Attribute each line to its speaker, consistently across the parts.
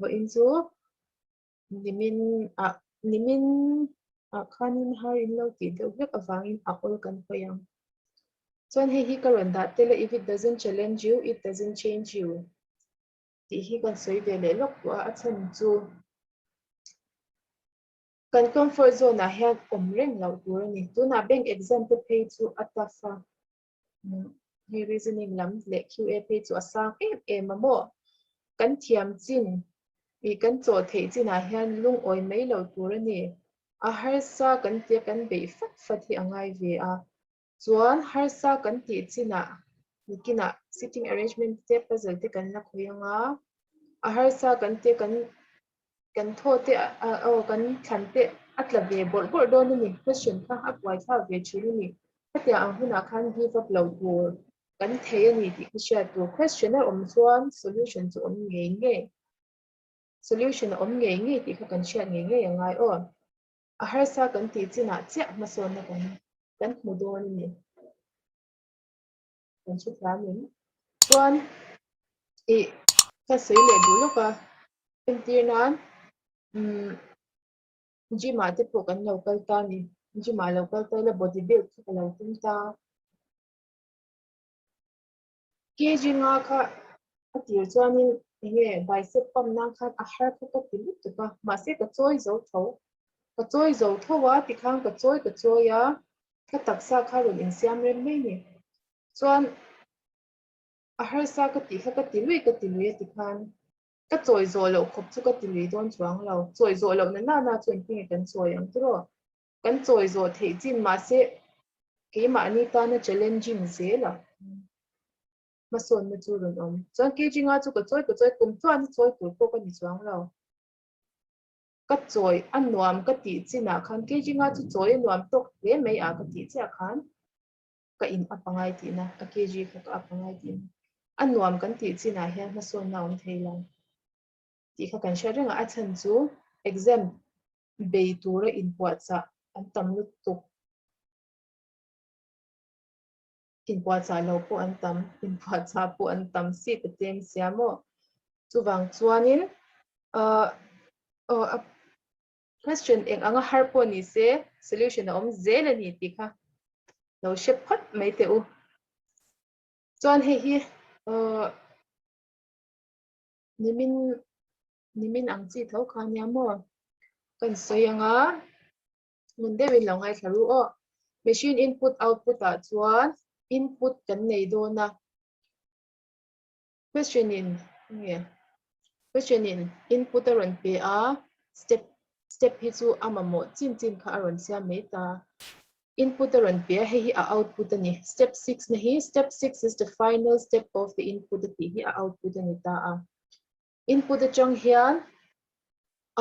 Speaker 1: Vawiin chu nimin ah nimin ah khanin har in lo tih deuh vek avangin a awl kan hawi ang. Chuan hei hi ka rawn dah tel a, if it doesn't challenge you, it doesn't change you tih hi kan sawi ve leh lawk tawh a, a chhan chu kan comfort zone ah hian awm reng loh tur a ni. Tunah bank exam te phei chu a tough a. Hei reasoning lam leh QA phei chu a sang em em a maw? Kan thiam chin ih kan chawh theih chinah hian lungawi mai lo tur a ni. A harsa kan tia kan beih fat fat hi a ngai ve a. Chuan harsa kan tih chinah nikinah sitting arrangement te puzzle te kan la khawi ang a. A harsa kan tia kan kan thaw te aw kan thlan te a tla ve bawrh bawrh dawn a ni question kha a buai thlak ve thin a ni hetiang ang hunah khan give up lo tur kan thei a ni tih ka hriat tur question a awm chuan solution chu awm ngei ngei solution a awm ngei ngei tih kha kan hriat ngei ngei a ngai aw a harsa kan tih chinah chiah hmasawnna kan kan hmu dawn a ni. Kan hre thiam em? Chuan ih ka sawi leh duh lawk a, entir nan umm gym ah te pawh kan lo kal ta a ni, gym ah lo kal ta ila body build kha ka lo tum ta a. Kg nga kha a tir chuanin enge bicep pump nan khan a har kha ka ti lutuk a, mahse ka chawi zo tho, ka chawi zo tho a tikhan ka chawi ka chawi a. Ka taksa kha rawn insiam rem mai ni. Chuan a harsa ka tih kha ka ti lui ka ti lui a ti khan ka chawi zawh loh khawp chu ka ti lui dawn chuang lo. Chawi zawh loh na na na chu engtin nge kan chawi ang tiraw? Kan chawi zawh theih chin mahse keimahni tana challenging zel a hmasawnna chu rawn awm. Chuan kg nga chu ka chawi ka chawi kum chuan chawi tur pawh ka ni chuang lo. Ka chawi a nuam ka tih chinah khan kg nga chu chawi a nuam tawk hle mai a ka tih chiah khan ka in up angai tihna a kg kha ka up angai tihna a nuam kan tih chinah hian hmasawnna a awm thei lo tih kha kan hriat reng a, a chhan chu exam bei tura inpuahchah an tam lutuk. Inpuahchah lo pawh an tam, inpuahchah pawh an tam si ta tlem sia maw? Chuvang chuanin ahh aw a question eng anga har pawh ni se solution a awm zel a ni tih kha lo hre phawt mai teh u. Chuan hei hi ahh nimin nimin ang chi tho kha nia maw? Kan sawi anga. Hmun deuhin lo ngaithla ru aw. Machine input output ah chuan input kan nei dawn a. Question in nge question in input a rawn pe a, step step hi chu a mamawh chin chin kha a rawn siam mai ta. Input a rawn pe a, hei hi a output a ni. Step 6 na hi step 6 is the final step of the input a tih hi a output a ni ta a. Input atang hian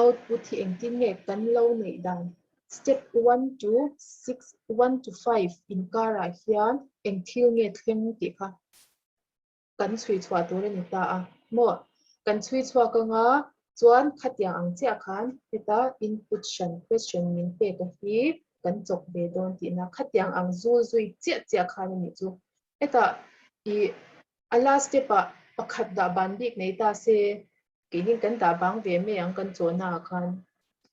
Speaker 1: output hi engtin nge kan lo neih dan? Step one to six, one to five inkarah hian eng thil nge thleng tih kha kan chhui chhuah tur a ni ta a maw? Kan chhui chhuak anga chuan khatiang ang chiah khan heta input hran question min pek a hi kan chawk ve dawn tihna khatiang ang zul zui chiah chiah khan a nih chu. Hetah ih A last step ah pakhat dah ban bik nei ta se, keinin kan dah bang ve mai ang kan chawhna ah khan.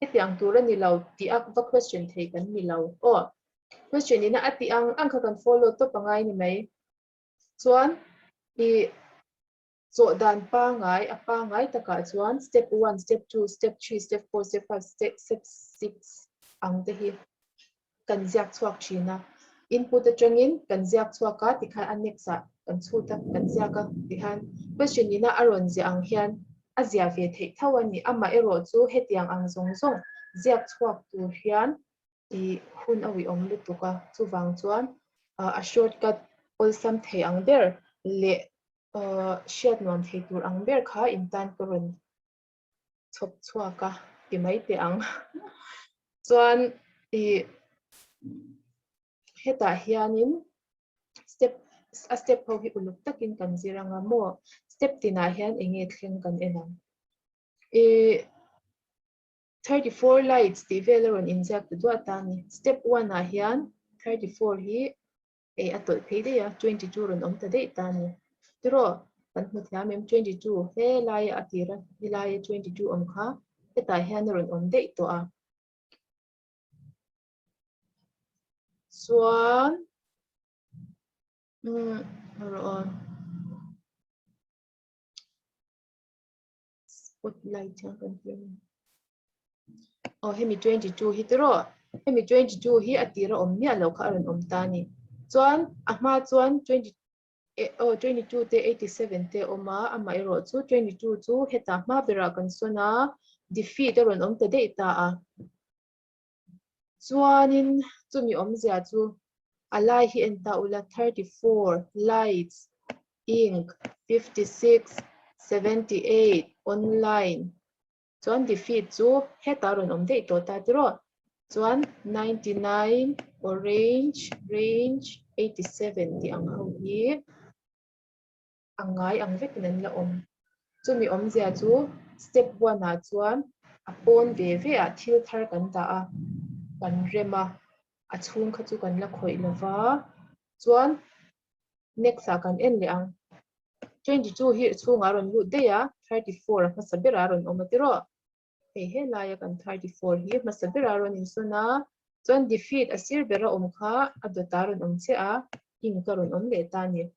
Speaker 1: Hetiang tur a ni lo tih a va question thei kan ni lo. Aw, question ina a tih ang ang kha kan follow tawp a ngai ni mai. Chuan i chawh dan pangai, a pangai takah chuan step one, step two, step three, step four, step five, step six ang te hi kan ziak chhuak thin a, input atangin kan ziak chhuak a tikhan a next ah kan chhut a kan ziak a tikhan question ina a rawn ziah ang hian a ziah ve theih tho a ni amah erawh chu hetiang ang zawng zawng ziak chhuak tur hian ih hun a uiawm lutuk a chuvang chuan a shortcut awlsam thei ang ber leh hriat nuam thei tur ang ber kha intan ka rawn chhawp chhuak a ti mai teh ang. Chuan i hetah hianin step a step ho hi uluk takin kan zir anga maw step tinah hian eng nge thleng kan en ang. I 34 lights tih vel a rawn inziak ta duah ta a ni. Step 1 ah hian 34 hi ei a tawlh phei daih a, 22 rawn awm ta daih ta a ni. Tiraw? Kan hmu thiam em? 22 he laia a tira helaia 22 awm kha hetah hian a rawn awm daih tawh a. Chuan umm rawh aw. Spotlight hian kan ti a ni. Aw hemi 22 hi tiraw? Hemi 22 hi a tira awm miah lo kha a rawn awm ta a ni. Chuan a hma chuan 20 aw 22 te 87 te a awm a, amaherawh chu 22 chu hetah hma berah kan sawn a, defeat a rawn awm ta daih ta a. Chuanin chumi awmzia chu a lai hi en ta ula 34 lights ink 56 78 online chuan defeat chu hetah rawn awm daih tawh ta tiraw chuan 99 orange range 87 tih ang ho hi a ngai ang vekin an la awm. Chumi awmzia chu step one ah chuan a pawn ve ve ah thil thar kan dah a, kan rem a, a chhung kha chu kan la khawih lo va, chuan next ah kan en leh ang. 22 hi chhungah a rawn lut daih a, 34 a hmasa berah a rawn awm a tiraw? Hei helaia kan 34 hi hmasa berah a rawn insawn a, chuan defeat a sir bera awm kha a dawtah a rawn awm chiah a, ink a rawn awm leh ta a ni.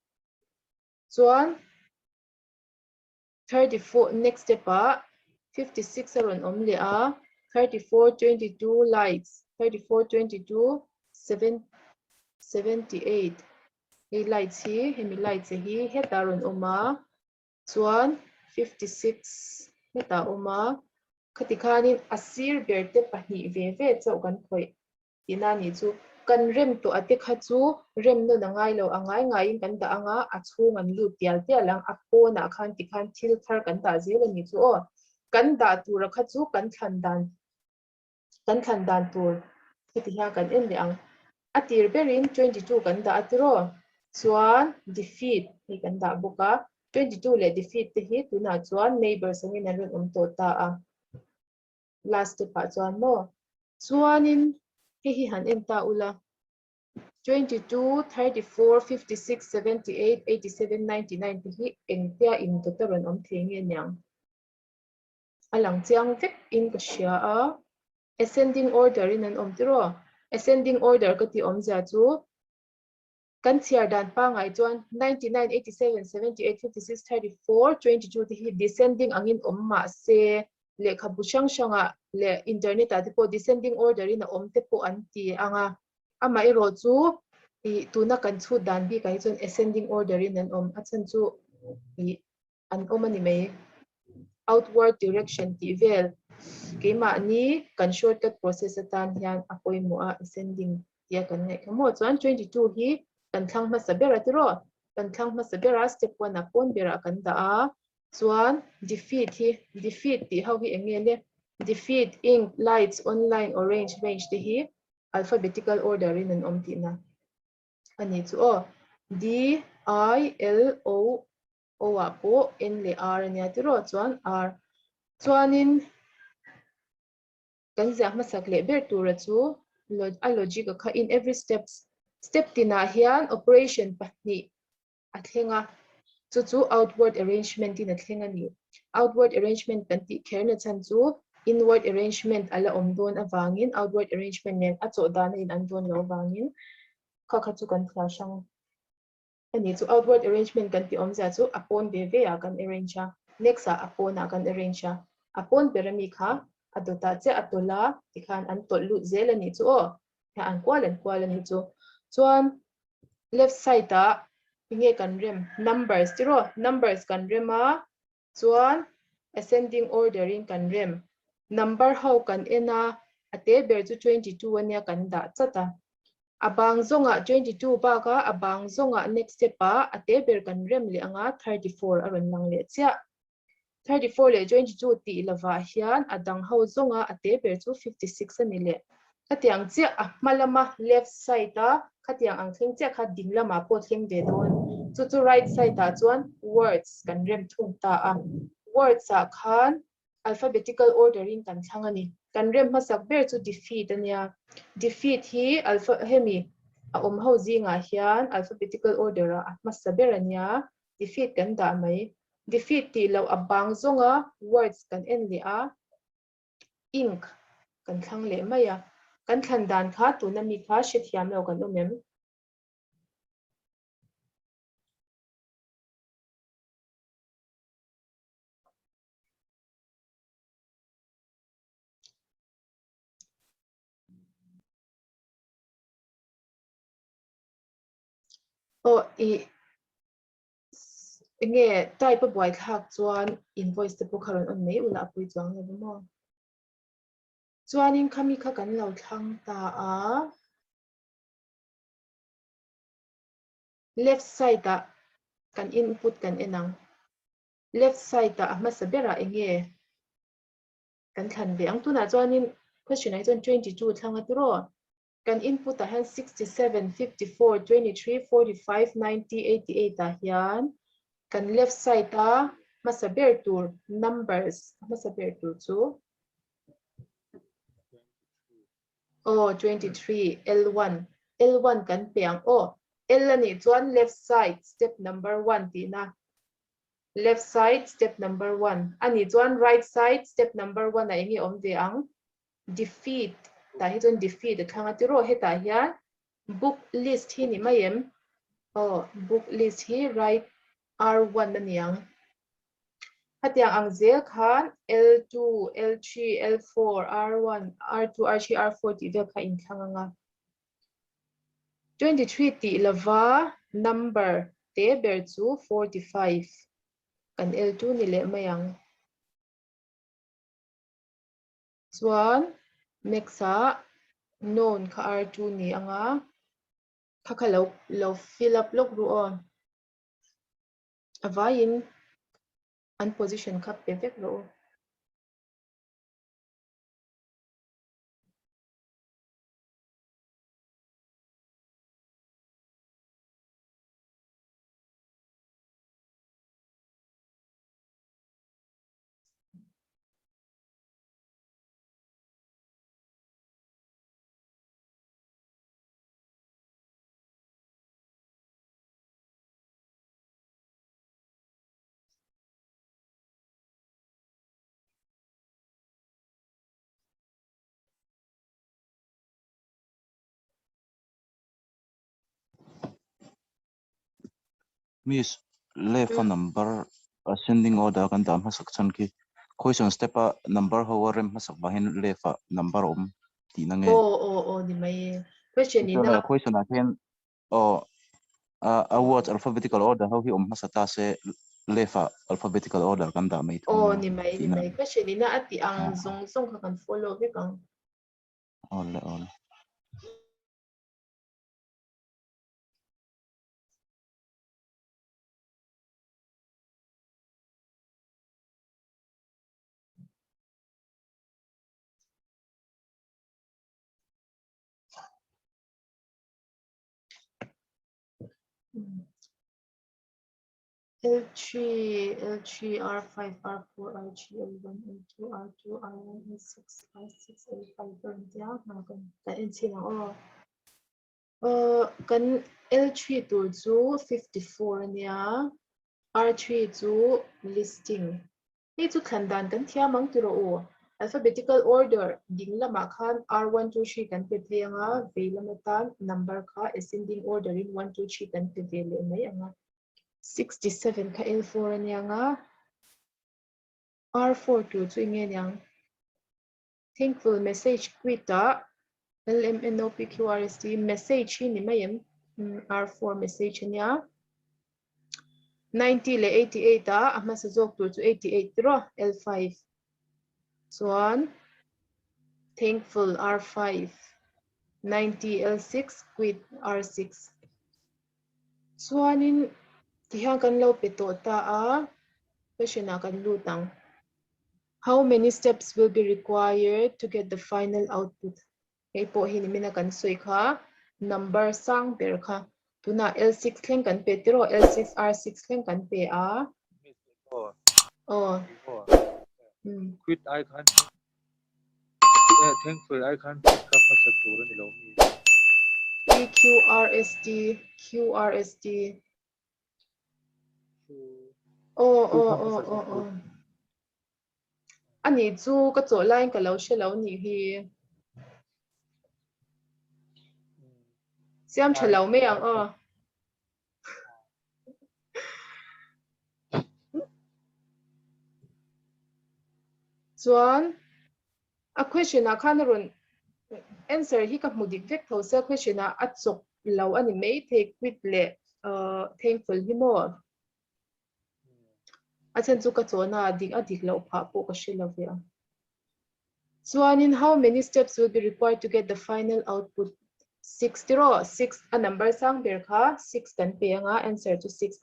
Speaker 1: Chuan 34 next step ah 56 a rawn awm leh a, 34 22 lights 34 22 7 78 hei lights hi hemi lights hi hetah a rawn awm a, chuan 56 hetah a awm a, khati khanin a sir ber te pahnih ve ve chauh kan khawih tihna a nih chu. Kan rem tawh a te kha chu rem nawn a ngai lo, a ngai ngaiin kan dah ang a, a chhung an lut tial tial ang, a pawnah khan tikhan thil thar kan dah zel a nih chu aw. Kan dah tura kha chu kan thlan dan kan thlan dan tur heti hian kan en leh ang. A tir berin 22 kan dah a tiraw? Chuan defeat hei kan dah bawk a, 22 leh defeat te hi tunah chuan neighbours angin an rawn awm tawh ta a. Last step ah chuan maw? Chuanin hei hi han en ta ula, 22, 34, 56, 78, 87, 99 te hi engtia indawt a rawn awm thei nge niang? A lang chiang vek in ka hria a, ascending order in an awm tiraw? Ascending order ka tih awmzia chu kan chhiar dan pangngai chuan 99, 87, 78, 56, 34, 22 te hi descending angin awm mah se lehkhabu hrang hrangah leh internet ah te pawh descending order in a awm te pawh an ti ang a, amaherawh chu ih tuna kan chhut dan bikah hi chuan ascending order in an awm a chhan chu ih an awm a ni mai. Outward direction tih vel keimahni kan shortcut process atan hian a pawimawh a, ascending tia kan ngaih kha maw. Chuan 22 hi kan thlang hmasa ber a tiraw? Kan thlang hmasa ber a, step one ah pawn berah kan dah a. Chuan defeat hi, defeat tih ho hi eng nge le? Defeat, ink, lights, online, orange, range te hi alphabetical order in an awm tihna a ni chu aw. D, I, L, O, O ah pawh N leh R a nia tiraw chuan R. Chuanin kan ziah hmasak leh ber tura chu a logic a kha in every steps step tinah hian operation pahnih a thleng a, chu chu outward arrangement in a thleng a ni. Outward arrangement kan tih kher na chhan chu inward arrangement a la awm dawn avangin outward arrangement nen a chawh dan a in an dawn loh avangin kha kha chu kan thliar hrang A ni chu outward arrangement kan tih awmzia chu a pawn ve ve ah kan arrange a, next ah a pawn ah kan arrange a, a pawn ber ami kha a dawtah chiah a tawlh a tikhan an tawlh lut zel a nih chu aw, hei an kual an kual a nih chu. Chuan left side ah enge kan rem numbers tiraw numbers kan rem a chuan ascending order in kan rem number ho kan en a, a te ber chu 22 ania kan dah chat a, A bang zawngah 22 baka a bang zawngah next step ah a te ber kan rem leh anga 34 a rawn lang leh chiah. 34 leh 22 tih lovah hian a dang ho zawnga a te ber chu 56 a ni leh. Khatiang chiah a hma lama left side a khatiang ang thleng chiah kha ding lamah pawh thleng ve dawn. Chu chu right side ah chuan words kan rem thung ta a. Words ah khan alphabetical order in kan thlang a ni. Kan rem hmasak ber chu defeat a nia. Defeat hi alpha hemi a awm ho zingah hian alphabetical order ah a hmasa ber a nia. Defeat kan dah mai. Defeat tih loh a bang zawnga words kan en leh a, ink kan thlang leh mai a. Kan thlan dan kha tuna mi kha hrethiam lo kan awm em? Aw i enge type a buai thlak chuan invoice te pawh kha rawn on mai ula a pui chuang lo maw. Chuanin khami kha kan lo thlang ta a. Left side ah kan input kan en ang. Left side ah a hmasa berah enge kan thlan ve ang. Tunah chuanin question ah hi chuan 22 thlang a tiraw. Kan input ah hian 67, 54, 23, 45, 90, 88 ah hian kan left side a hmasa ber tur numbers a hmasa ber tur chu Aw 23 L1 L1 kan pe ang aw L a nih chuan left side step number one tihna left side step number one a nih chuan right side step number one ah eng nge awm ve ang defeat tah hi chuan defeat a thlang a tiraw hetah hian book list hi ni mai em aw book list hi right R1 a ni ang. Hetiang ang zel khan L2, L3, L4, R1, R2, R3, R4 tih vel kha inthlang ang a. 23 tih lova number te ber chu 45 kan L2 ni leh mai ang. Chuan next ah known kha R2 ni ang a, kha kha lo lo fill up lawk ru aw. A vaiin an position kha pe vek rawh u.
Speaker 2: Miss, left a number ascending order kan dah hmasak chhan khi question step a number ho a rem hmasak vangin left ah number a awm tihna nge?
Speaker 1: Aw aw aw ni mai e. Question ina
Speaker 2: Question ah khian Aw, a words alphabetical order ho hi awm hmasa ta se left ah alphabetical order kan dah mai thung
Speaker 1: Aw, ni mai, ni mai. Question ina a tih ang zawng zawng kha kan follow vek ang.
Speaker 2: Aw le, aw le.
Speaker 1: L3, L3, R5, R4, R3, L1, L2, R2, R1, L6, R6, L5 rawn tia hna kan kan en chhin ang aw. Uh, kan L3 tur chu 54 ania R3 chu listing Hei chu thlan dan kan thiam ang tiraw u? Alphabetical order ding lamah khan R one two three kan pe phei ang a, vei lam atan number kha ascending order in one two three kan pe ve leh mai ang a. 67 kha L4 a niang a, R4 tur chu eng nge niang? Thankful message quit ah L M N O P Q R S T message hi ni mai em? R4 message a nia. 90 leh 88 ah a hmasa zawk tur chu 88 tiraw L5 chuan thankful R5 90 L6 quit R6 chuanin tihian kan lo pe tawh ta a question ah kan lut ang. How many steps will be required to get the final output? Hei pawh hi nimina kan sawi kha number sang ber kha tunah L6 thleng kan pe tiraw L6 R6 thleng kan pe a. Aw.
Speaker 3: Quit ai khan thankful ai khan quit kha hmasa tur a ni lo mi.
Speaker 1: P Q R S T Q R S T. Aw aw aw aw aw. Ani chu ka chawh laiin ka lo hre lo nih hi. Siam tha lo mai ang aw. Chuan a question ah khan a rawn answer hi ka hmu dik vek tho sia question ah a chawp lo a ni maithei quit leh thankful hi maw. A chhan chu ka chawhna ah dik a dik loh phah pawh ka hre lo ve ang. Chuanin how many steps will be required to get the final output? 6 tiraw? 6 a number sang ber kha 6 kan pe anga answer chu 6.